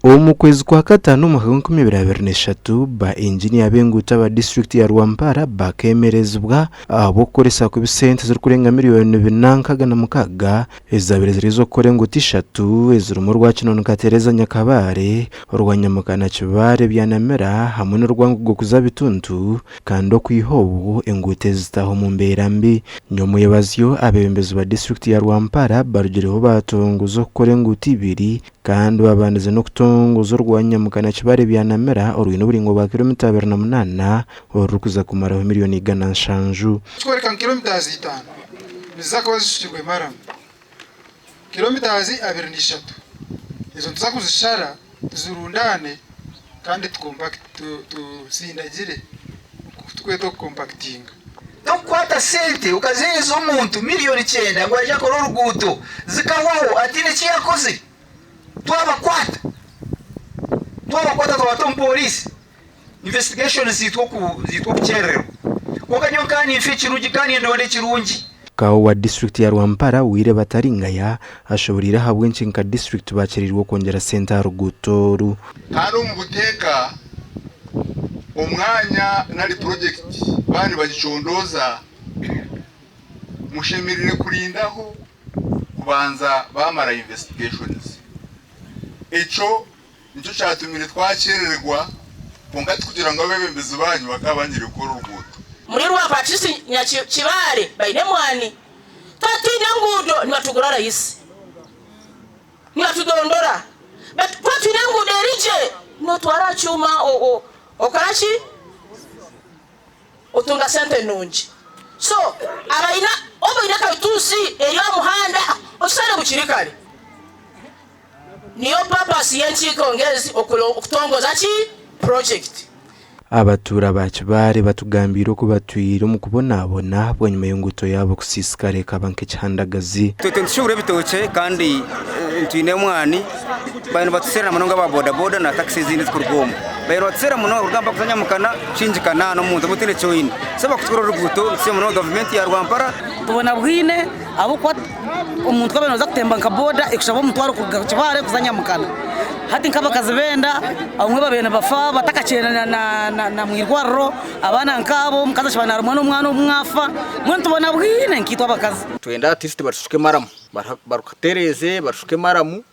Omu kwezi kwa kataano omwaka gw'enkumi ibiri abiri n'eshatu, ba inginiya b'enguuto aba disiturikiti ya Rwampara bakeemerezibwa ahabw'okukoresa kubi sente ezirikurenga miriyoni bina nkaaga na mukaaga ezabaire ziri ez'okukora enguuto ishatu ezirimu orwa Kinooni Katereza Nyakabare, orwa Nyamukana Kibaare Byanamira hamwe n'orwa Ngugo kuza Bituntu kandi okwiha obwo enguuto ezi zitaaha omu mbeera mbi. Nyomwebazyo, abeebembezi ba disiturikiti ya Rwampara barugireho baatongoza okukora enguuto ibiri Kandi babandize n'okutongoza orwa Nyamukana Kibare Byanamira orwine oburaingwa bwa kiromita 28 orurikuza kumaraho miriyoni 170. Ekikworeka ngu kilometres itaano niziza kuba zishukirwe maramu. Kilometres 23 ezo nituza kuzishara tuzirundaane kandi tusindagire oku turikweta okukompakitinga. Tokukwata sente okaziheereza omuntu miriyoni kyenda ngu aije akore oruguuto zikahwaho ataine eki yakozire. Twabakwata, twabakwata twabata omu pooriisi, investigations ziitwa okukyerererwa. Kwonka nyowe nkaba ninfa ekirungi, nkaba nindonda ekirungi. Kaawo wa disiturikiti ya Rwampara, Wire Bataringaya ashoboreire ahabw'enki nka disiturikiti bakyereirwe okwongyera sente aha ruguuto oru. Kandi omu buteeka, omwanya nari purojekiti baaba nibagicondooza, mushemereire kurindaho kubanza baamara investigations. Ekyo nikyo kyatumire twakyerererwa, kwonka tikugira ngu abeebembezi baanyu bakaba bangire kukora oruguuto. Muri Rwampakisi Nyakibare baine emwani. Twatwine enguudo nibatugura rahisi, nibatudondora but twatwine enguudo eri gye notwara aha kyuma okora ki? Otunga sente nungi. So abaine oba oine kalituusi eri aha muhanda okisare bukiri kare. Niyo purpose y'enkiiko ngezi okutongoza ki? Project. Abatuura ba Kibaale batugambiire oku batwire omu kubonabona bwanyima y'enguuto yaabo kusiisikara ekaba nk'ekihandagazi. Itwe nitushubura ebitookye kandi twine omwani, bariyo nibatuseerera munonga aba boda boda na takisi ezindi ezikuruga omu. Bariyo nibatuseerera munonga kuruga mpaka kuza Nyamukana kushingikana n'omuntu omwe otaine eki oine. So bakutukora oruguuto nitusiima munonga gavumenti ya Rwampara. Tubonabwine ahabw'okuba omuntu ku abaire naaza kutemba nka boda ekushaba omutwaro kuruga Kibaale kuza Nyamukana. Hati nk'abakazi b'enda abamwe babaire nibafa batakakyenda na mwirwariro, abaana nk'abo omukazi ashaba naarumwa n'omwana obumwe afa, mbwenu tubonabwine nkaitwe abakazi. Twenda at least batushuke maramu, barutereeze barushuke maramu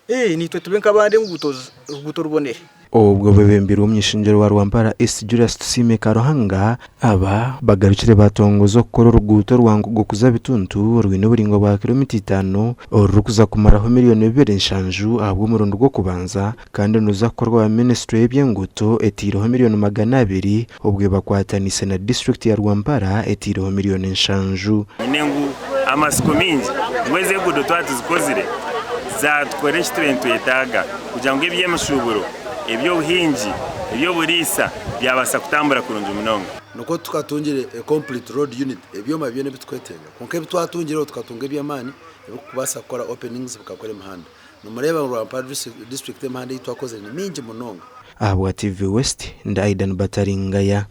naitwe tube nk'abandi enguuto oruguuto rubonere. Obwo bebembirwe omuny'ishengyero wa Rwampara East Julius Tusiime Karuhanga, aba bagarukire batongoza okukora oruguuto rwa Nkugo kuza Bituntu orwine oburaingwa bwa kiromita itaano orurikuza kumaraho miriyoni 2.7 ahabw'omurundi gw'okubanza kandi niruza kukorwa aba minisiture y'eby'enguuto eteireho miriyoni 200 obwo ebakwataniise na disiturikiti ya Rwampara eteireho miriyoni 7. Nyine ngu amatsiko maingi ngu ezi enguudo twaba tuzikozire zaatukorera eki turiyo nitwetaaga kugira ngu eby'emishuuburo, eby'obuhingi, eby'oburiisa byabaasa kutambura kurungi munonga. Nikwo tukatungire a complete road unit, ebyoma byona ebi turikwetenga. Kwonka ebi twatungireho tukatunga eby'amaani ebirikubaasa kukora openings bikakora emihanda. Nimureeba ngu Rwampara district emihanda ei twakozire ni mingi munonga. Ahabwa TV West, ndi Aidan Bataringaya.